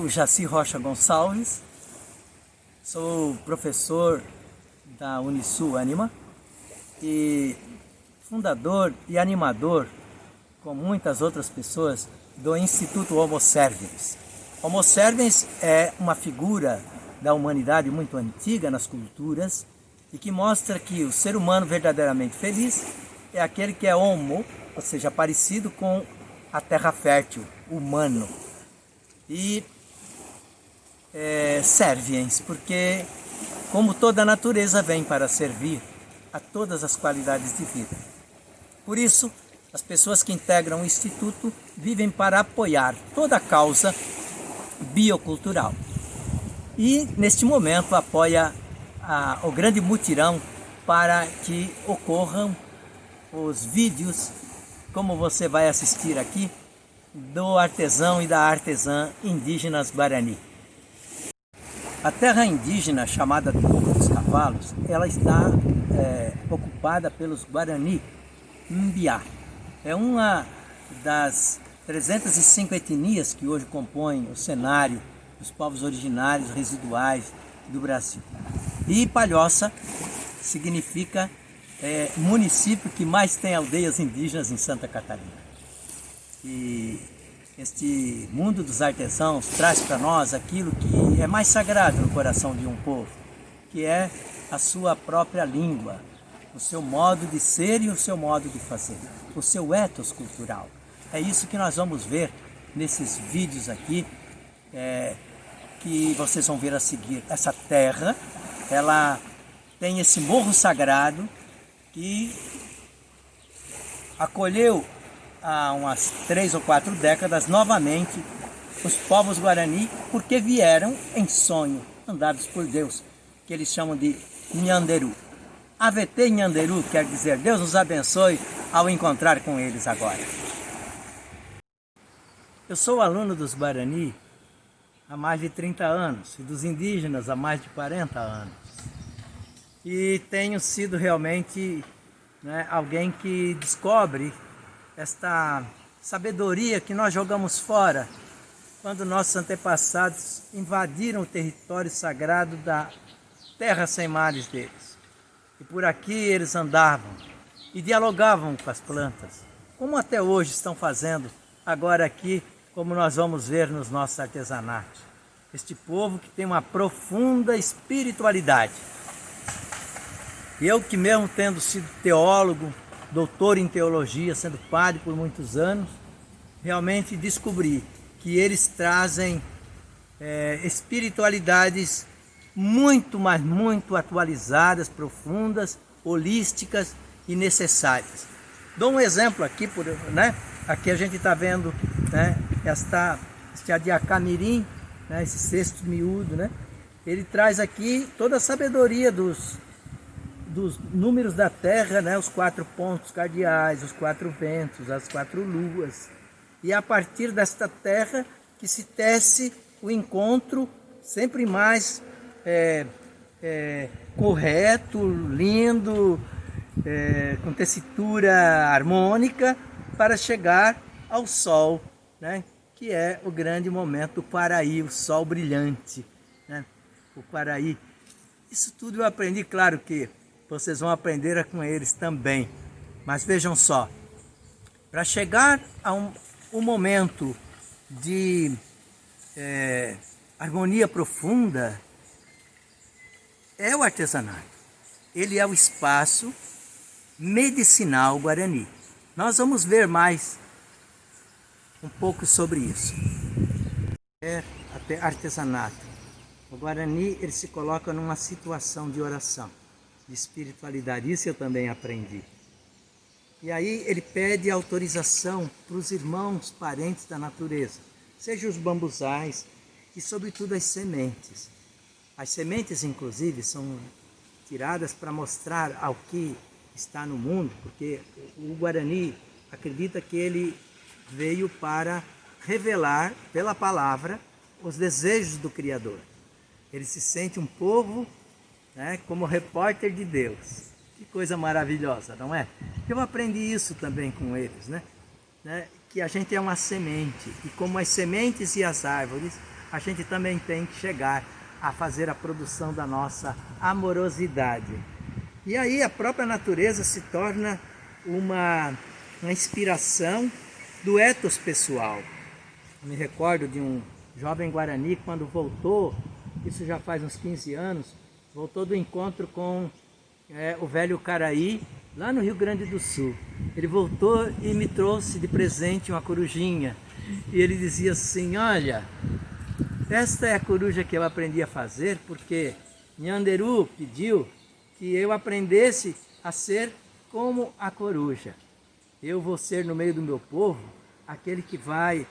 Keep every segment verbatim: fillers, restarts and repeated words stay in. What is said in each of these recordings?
Jaci Rocha Gonçalves, sou professor da Unisul Anima e fundador e animador, com muitas outras pessoas, do Instituto Homo Serviens. Homo Serviens é uma figura da humanidade muito antiga nas culturas e que mostra que o ser humano verdadeiramente feliz é aquele que é homo, ou seja, parecido com a terra fértil, humano. E é, serviens, porque, como toda a natureza, vem para servir a todas as qualidades de vida. Por isso, as pessoas que integram o Instituto vivem para apoiar toda a causa biocultural. E, neste momento, apoia a, o grande mutirão para que ocorram os vídeos, como você vai assistir aqui, do artesão e da artesã indígenas Guarani. A terra indígena chamada do Morro dos Cavalos, ela está é, ocupada pelos Guarani Mbiá. É uma das trezentas e cinco etnias que hoje compõem o cenário dos povos originários residuais do Brasil. E Palhoça significa é, município que mais tem aldeias indígenas em Santa Catarina. E este mundo dos artesãos traz para nós aquilo que é mais sagrado no coração de um povo, que é a sua própria língua, o seu modo de ser e o seu modo de fazer, o seu ethos cultural. É isso que nós vamos ver nesses vídeos aqui, é, que vocês vão ver a seguir. Essa terra, ela tem esse morro sagrado que acolheu há umas três ou quatro décadas novamente os povos guarani, porque vieram em sonho, mandados por Deus, que eles chamam de Nhanderu. Avete Nhanderu quer dizer Deus nos abençoe ao encontrar com eles agora. Eu sou aluno dos Guarani há mais de trinta anos e dos indígenas há mais de quarenta anos. E tenho sido realmente, né, alguém que descobre esta sabedoria que nós jogamos fora quando nossos antepassados invadiram o território sagrado da terra sem mares deles. E por aqui eles andavam e dialogavam com as plantas, como até hoje estão fazendo agora aqui, como nós vamos ver nos nossos artesanatos. Este povo que tem uma profunda espiritualidade. E eu que, mesmo tendo sido teólogo, doutor em teologia, sendo padre por muitos anos, realmente descobri que eles trazem é, espiritualidades muito, mas muito atualizadas, profundas, holísticas e necessárias. Dou um exemplo aqui, por, né? Aqui a gente está vendo, né, esta, este Adiacá Mirim, né, esse cesto miúdo, né? Ele traz aqui toda a sabedoria dos, dos números da Terra, né? Os quatro pontos cardeais, os quatro ventos, as quatro luas. E a partir desta Terra que se tece o encontro sempre mais é, é, correto, lindo, é, com tessitura harmônica, para chegar ao sol, né? Que é o grande momento do Quaraí, o sol brilhante, né? O Quaraí. Isso tudo eu aprendi, claro que vocês vão aprender com eles também. Mas vejam só, para chegar a um, um momento de é, harmonia profunda, é o artesanato. Ele é o espaço medicinal guarani. Nós vamos ver mais um pouco sobre isso. É até artesanato. O guarani, ele se coloca numa situação de oração, de espiritualidade. Isso eu também aprendi. E aí ele pede autorização para os irmãos, parentes da natureza, seja os bambuzais e, sobretudo, as sementes. As sementes, inclusive, são tiradas para mostrar ao que está no mundo, porque o Guarani acredita que ele veio para revelar pela palavra os desejos do Criador. Ele se sente um povo, né, como repórter de Deus. Que coisa maravilhosa, não é? Eu aprendi isso também com eles, né? Né? Que a gente é uma semente, e como as sementes e as árvores, A gente também tem que chegar a fazer a produção da nossa amorosidade. E aí a própria natureza se torna uma, uma inspiração do ethos pessoal. Me recordo de um jovem guarani, quando voltou, isso já faz uns quinze anos, voltou do encontro com, é, o velho Caraí, lá no Rio Grande do Sul. Ele voltou e me trouxe de presente uma corujinha. E ele dizia assim: "Olha, esta é a coruja que eu aprendi a fazer porque Nhanderu pediu que eu aprendesse a ser como a coruja. Eu vou ser no meio do meu povo aquele que vai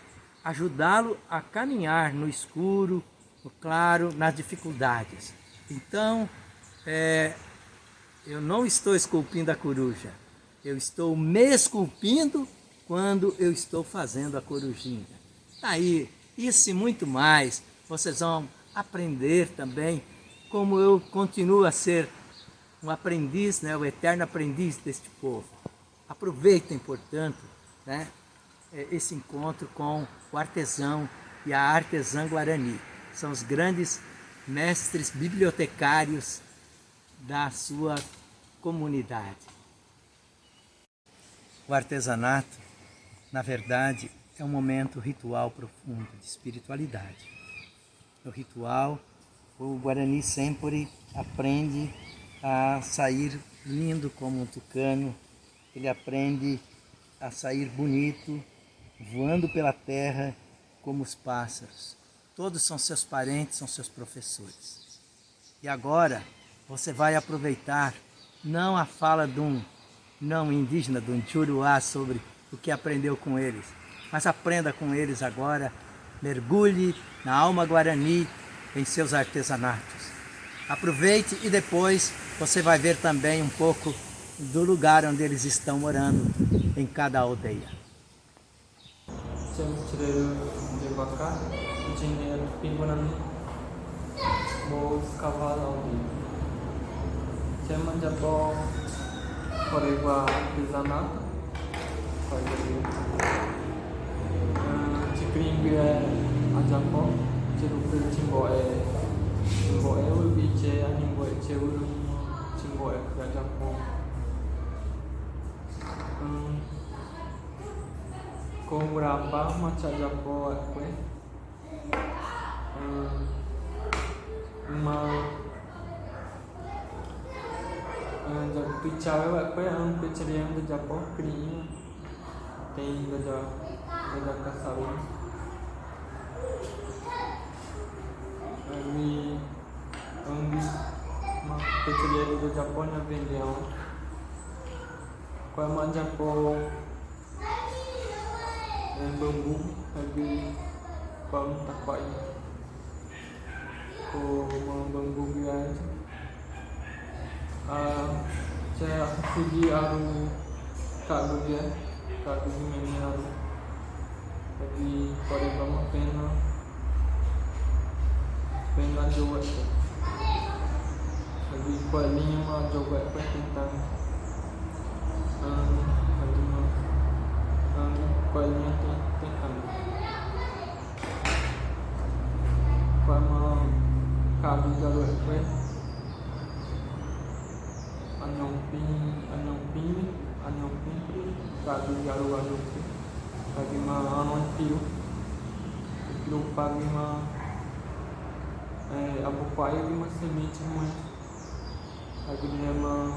ajudá-lo a caminhar no escuro, no claro, nas dificuldades." Então, é, eu não estou esculpindo a coruja, eu estou me esculpindo quando eu estou fazendo a corujinha. Tá aí, isso e muito mais, vocês vão aprender também, como eu continuo a ser um aprendiz, né, o eterno aprendiz deste povo. Aproveitem, portanto, né, é, esse encontro com o artesão e a artesã guarani. São os grandes mestres bibliotecários da sua comunidade. O artesanato, na verdade, é um momento ritual profundo de espiritualidade. No ritual, o guarani sempre aprende a sair lindo como um tucano, ele aprende a sair bonito, voando pela terra como os pássaros. Todos são seus parentes, são seus professores. E agora, você vai aproveitar não a fala de um não indígena, de um Juruá, sobre o que aprendeu com eles, mas aprenda com eles agora, mergulhe na alma guarani, em seus artesanatos. Aproveite e depois você vai ver também um pouco do lugar onde eles estão morando em cada aldeia. Cem Tirero de Vaca, Engenheiro Pingunan, Bos Cavalo Aldeia. Cem Japo, Corregua Artesanato, Corregua. Cicringue Ajapo, Cirupe Cimboe, Cimboe Ubice, Animboe Ceuru, Cimboe Ajapo. Ko Murapa, Macha Japo Ekue. Ma, Japo Pichawe Ekue, Pichawe Japo, Kri. Tem da, da, da Kasawi. Ami, ami, ma, Pichawe da Japo na vendeon. Ko Macha Japo, Bambu, lagi pang tapai. Ko Bambu biaya. Cem sigi aru kagu dia, kagu meni aru. Lagi pari bama pena, pena jowa. Lagi pali ma jowa pe tentang. Lagi ma, lagi pali tentang. Pama kabi garu ekue. Anhongpin, anhongpin, anhongpin, kabi garu anhongpin. Kabi ma anhongpin. Lupa gima, eh, abu pai gima semente mãe. Agdrema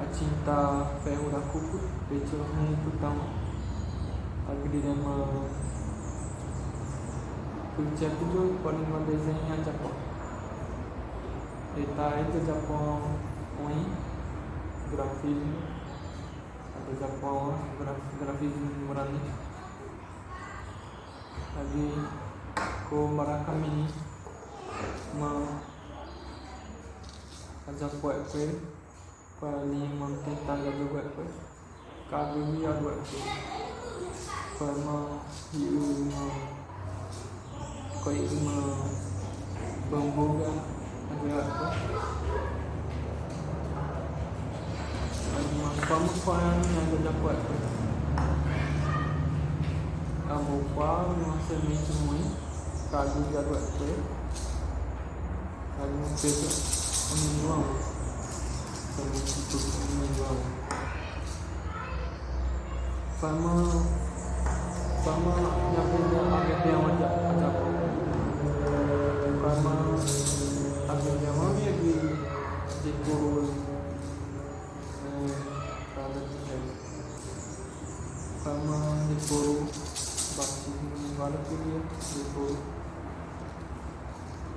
atinta ferro da cuco, pecho hum putama. Agdrema picture tudo pode uma desenha Japão. Eta eta Japão oi grafismo. Eta Japão graf, grafismo grande. Agi ko maraka mini ma Ajapo Ekue, ko lima tentang Ajapo Ekue, kabi mi Ajapo Ekue, ko ma hiu ma, ko hiu ma bambu ga Ajapo Ekue. Agi ma ko ma ko yang ni Ajapo Ekue. Amo ko ma semente mãe. Kaguya do ekue. Kaguya peso. Omi nuau. Omi nuau. Pama, pama, ya pena, a pena, ya, ya. Pama, a pena, ya, ya, ya, Pama Jeporo, basi, bala kuliah, Jeporo.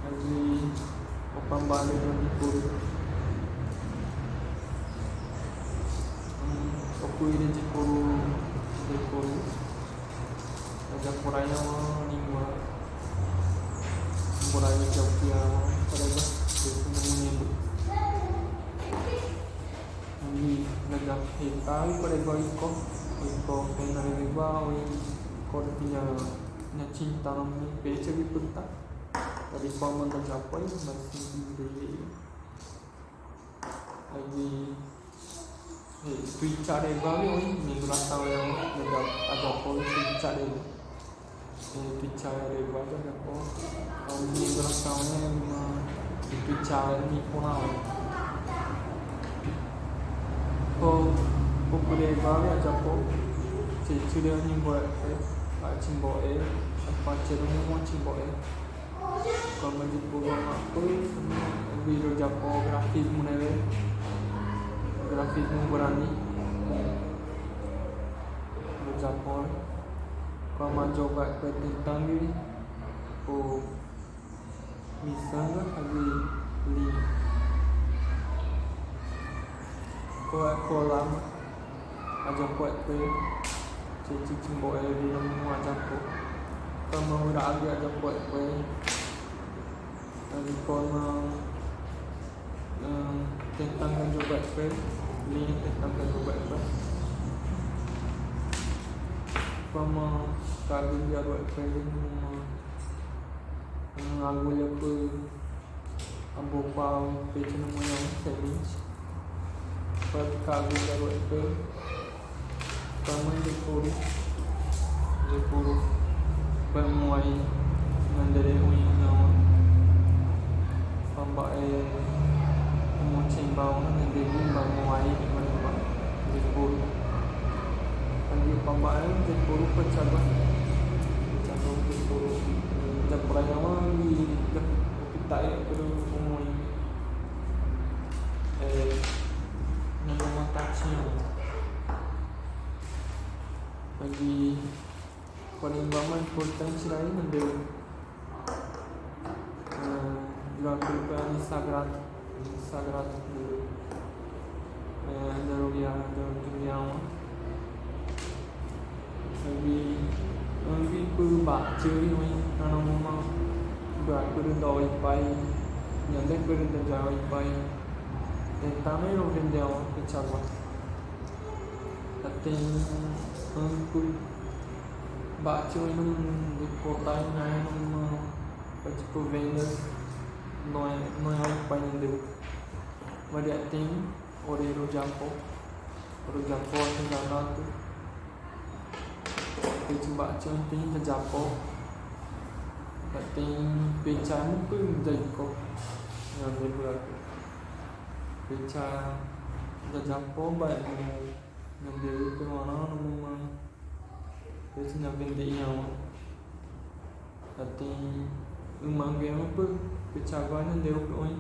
Agi, opan bala Jeporo. Hmm, oku ire Jeporo, Jeporo. Aja poraña ma ningwa. Poraña jauh kia, pada ba, Jeporo munyi. Ami, na, na, heta, i kore ba iko, iko, pena re ba, oi, kore piña, na cinta na mi, peche bi punta. Tadi pa manda japa, i, mas, i, i, i. Agi, eh, tuicha re ba, oi, mi gula tawe, na, na, aja po, tuicha re ba. Eh, tuicha re ba, aja po. Ami gula tawe, ma, tuicha re mi pona, oi. Ko, ko kure ba, aja po. Che, chure ni bo, eh, a chimbo, eh, a pa che ro mo chimbo, eh. Kama di puro ma ko, video japo grafismu nebe. Grafismu berani. Video japo. Kama joga ko tentang gi. Ko misanga agi li. Ko, ko lama. Aja po ekue. Che, che, chimbo e, video mu aja po. Kama ura agi aja po ekue. Agi kama, eh, tentang aja po ekue. Li tentang aja po ekue. Kama kagu aja po ekue, li mu, eh, agu aja po. Abo pa peche no moña semente. Pa kagu aja po ekue. Pama Jeporo. Jeporo. Pa muai. Nandere ui nawa. Pamba e. Mo chemba wana nandere pa muai. Jeporo. Agi pamba e Jeporo pa chaba. Chaba Jeporo. Japora yawa ni. Kita e pero como eh, na matachi. Agi, paling ba ma importante rai nandeu. Eh, durante o plano sagrado, sagrado. Eh, anda rogia, anda rogia. Agi, agi puru ba, ciri, oi, nana mama, ba, puru doi pai, nyande puru da jai pai, tentame no vende, oi, pechagua. Aten, agi puru ba, ciri, no, di kota, nana mama, agi puru vende, no, no, oi pai, nyande. Mari aten, Ore ro japo, ro japo artesanato. Peche ba chan ten ja japo. Aten peche mu ku jaiko. Nande buraku. Peche ja japo ba mu nande ru ke mana no ma. Peche na vende yawa. Aten, uma ngue ma pe, pechagua nandeu pe oi.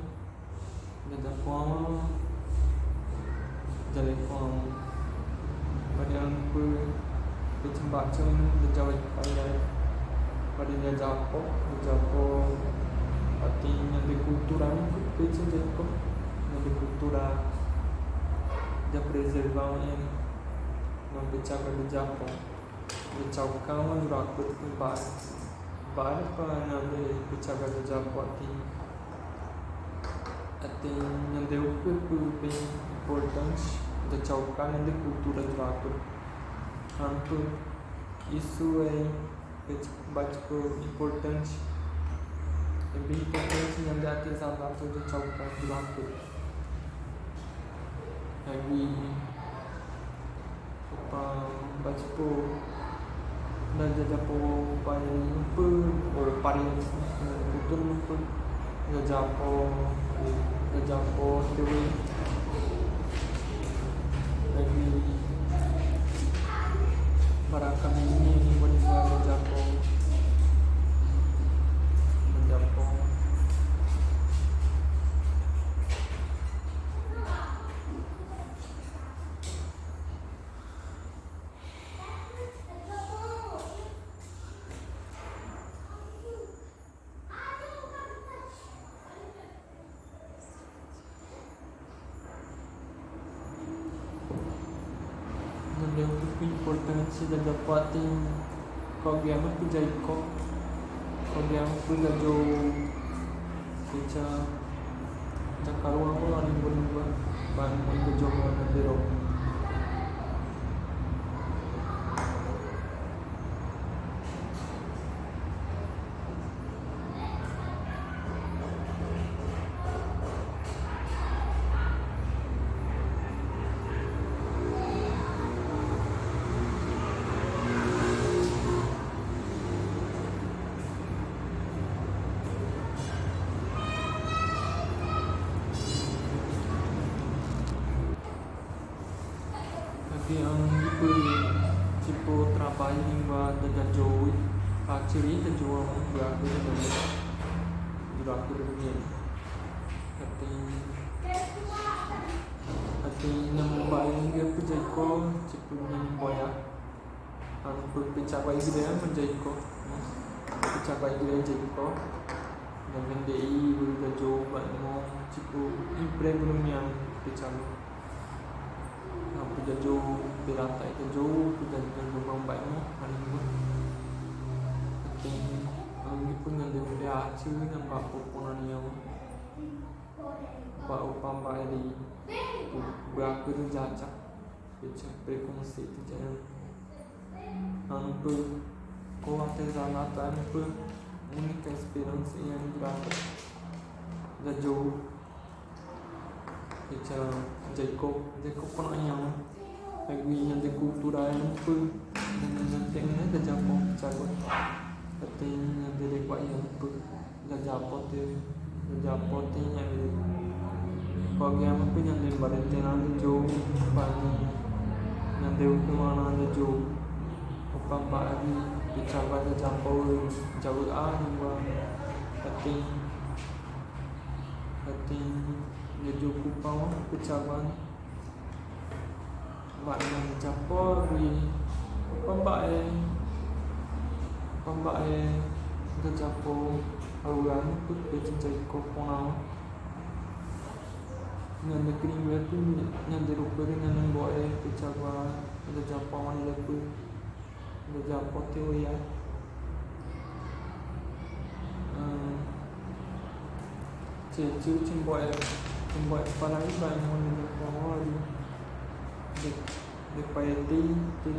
Nada forma, jale forma. Parian pe, peche ba chan, nada jale pai jale. Parian japo, japo. Aten, nande kultura, peche japo. Nande kultura, ja prezerva, nande pechagua japo. Pechagua kama juraku ba, ba pa nande pechagua japo aten. Aten nande upe pe importante, ja chauka nande kultura juraku. Anto, isso é, é básico importante. É bem importante nande artesanato ja chauka juraku. Agi, opa, ba tipo, nande japo, opa, nande upe, o Parede, eh, kultura no pun. Jaja-Pó, Jaja-Pó, te we. Lagi baraka mini, mini, mini, Jaja-Pó. Jaja-Pó. Nandeu pun importante da, da parte, ko'alia mós pun Jaikó, ko'alia mós pun Jajou, keca, Jakarua mós, língua, língua, ba, ba, Jajou mós nandero. Tapi, em, tipu, tipu traballu língua da Jajou, ah, siri Jajou, em, buraku Jajou. Buraku Jajou. Tapi, tapi, namo ba língua pun Jaikó, tipu namo ba ya. Anu, pe-, pecah ba igreja mós Jaikó. Pecah ba igreja Jaikó. Namo vende i, bolu Jajou, ba namo, tipu, empregu no mian, pecah ba. Anu, pe Jajou, berata i Jajou, pe Jajou, Jajou ba, ba namo, anu, ba. Até, anu, pun nandeu pe atiu, namo ba popona nian. Ba, opa, ba, eri, ba, aku, jaja. Keca prekonseito de, anu, pe, ko artezanatu, anu, pe, única esperansa i, anu, buraku Jajou. Keca Jaikó, Jaikó kona-ba, anu, lagi nyan de kultura, anu, pe, nyan, nyan, nyan, nyan, Jaikó, Jaikó. Até nyan de lengua, anu, pe. Jaja-Pó te, Jaja-Pó te nyan de. Ko'alia mós pun nyan de barete nyan de Jajou, ba nyan de ukuma nyan de Jajou. Opa ba agi, pecah ba Jaja-Pó, Jajou a, ba. Até, até, Jajou kupa, pecah ba. Ba nyan Jaja-Pó, wi. Pamba'e, pamba'e Jaja-Pó, aura no pe keca Jaikó kona-ba. Nyan de kirim we tu, nyan de rupe de nyan de boe, keca ba Jaja-Pó wan de pe. Jaja-Pó te we ya. Em, ce, ce, cimbo'e, cimbo'e palai ba, em, Jaja-Pó wan de, de, de paete, te,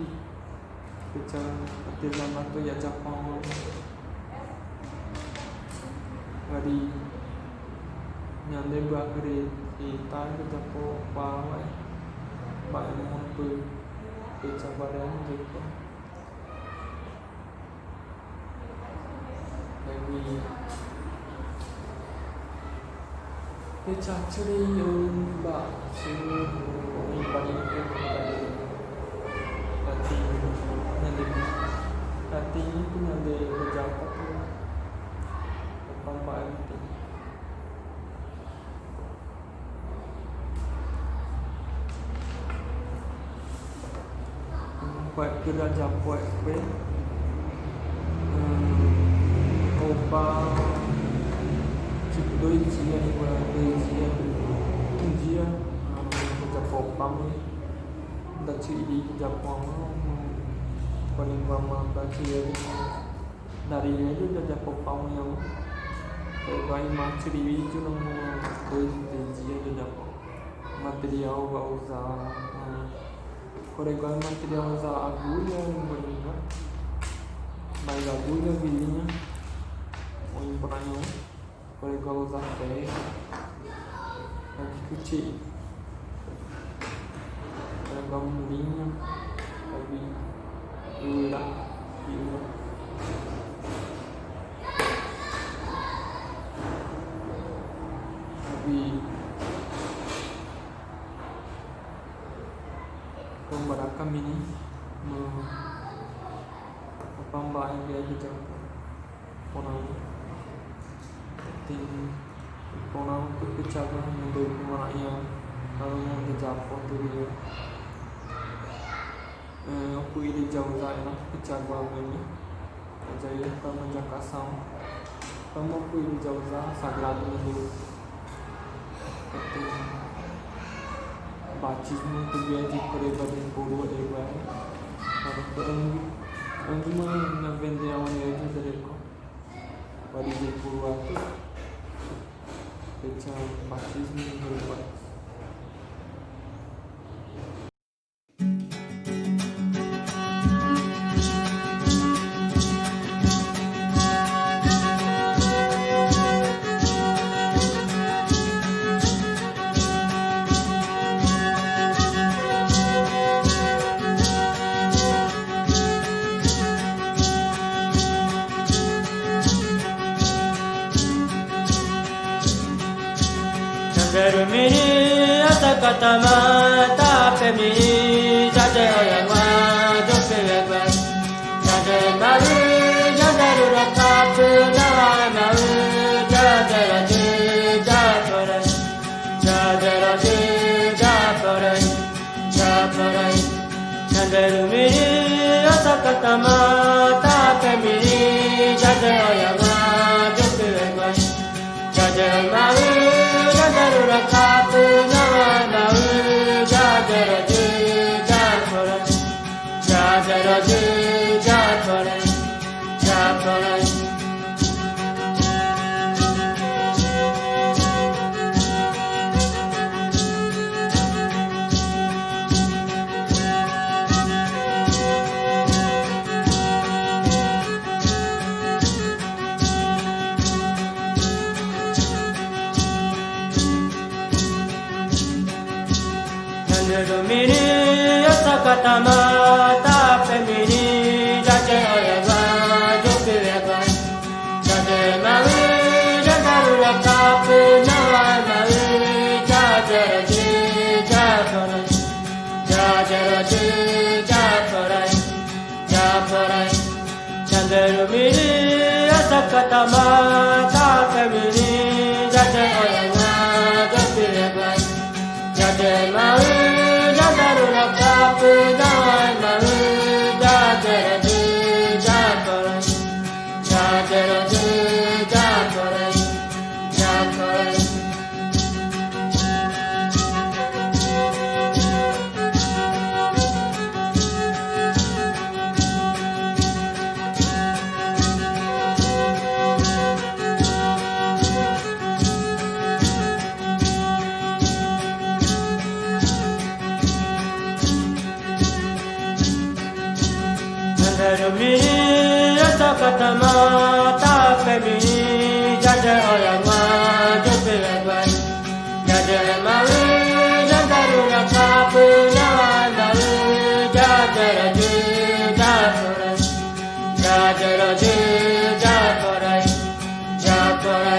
keca artezanatu ya Jaja-Pó wan. Wan de, nyan de ba kere, e, ta Jaja-Pó pa, ba, ba, em, pe, keca ba de, em, Jaja-Pó. Maybe. Keca ciri, um, ba, ciri, um, ba, um, ba, um, ba, um. Ati, nyan de, ati, nyan de, Jaja-Pó tu. Pamba'e, ati. Ba kere Jaja-Pó pe. Em, opa, tipu dois dia, ni ba dois dia, um dia, ah, Jaja-Pó pa, ni. Nda ciri Jaja-Pó, ni. Paling lama ba ciri. Dari nyan de Jaja-Pó pa nyan. Koreguai ma ciri wi tu namo dois, três dia Jaja-Pó. Materiál ba uza, ah, koreguai materiál uza agulha, em, ba, ba agulha, vilinha, ou em, ba nyan. Koreguai uza ferro, ati kuti. Koreguai liña, ati ura, ura. Mini, no, apambahin biaji Japaun. Ponan. Tin, ponan ku picha gua, mundu ku mana iyan, lalu mundu Japaun tu dia. Eh, oku iri jau za ina, picha gua mini. Aja ya, tama jaka saun. Tama oku iri jau za, sagradu mundu. Batizmu ku biaji kore ba Dimapuru eguai. Anu, anu, anu, ma na vende awan ya ju dereko. Ba Dimapuru atu. Fecha batizmu eguai. Janderu mini, asaka tama, tape mini, jade oya gua, jope we gua. Jade maru, janderu ra kapu, nawa maru, jade raju, japore. Jade raju, japore. Japore. Janderu mini, asaka tama, tape mini, jade oya gua, jope we gua. Jade maru, janderu ra kapu, nawa maru, jade raju, japore. Jade raju, japore. Japore. Janderu mini, asaka tama, tape mini, jade oya gua, jope we gua. Jade maru, janderu ra kapu, nawa maru, jade raju, japore. Jade raju, japore. Japore. Janderu mini, asaka tama, tape mini, jade oya gua, jope we gua. Jade maru, janderu ra kapu, nawa maru, jade raju, japore. Jade raju, japore. Japore. Janderu mini, asaka tama, tape mini, jade oya gua, jope we gua. Jade maru, janderu ra kapu, nawa maru, jade raju, japore. Jade raju, japore. Japore.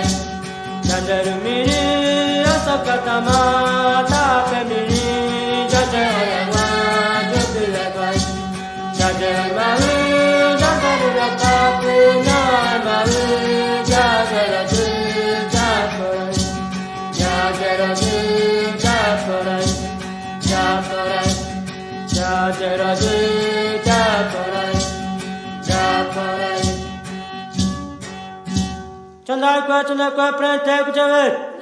Janderu mini, asaka tama, tape mini, jade oya gua, jope we gua. Jade maru, janderu ra kapu, nawa maru, jade raju, japore. Jade raju, japore. Japore. Jade raju, japore. Japore. Chanda kwe, chanda kwe, prente kuchave.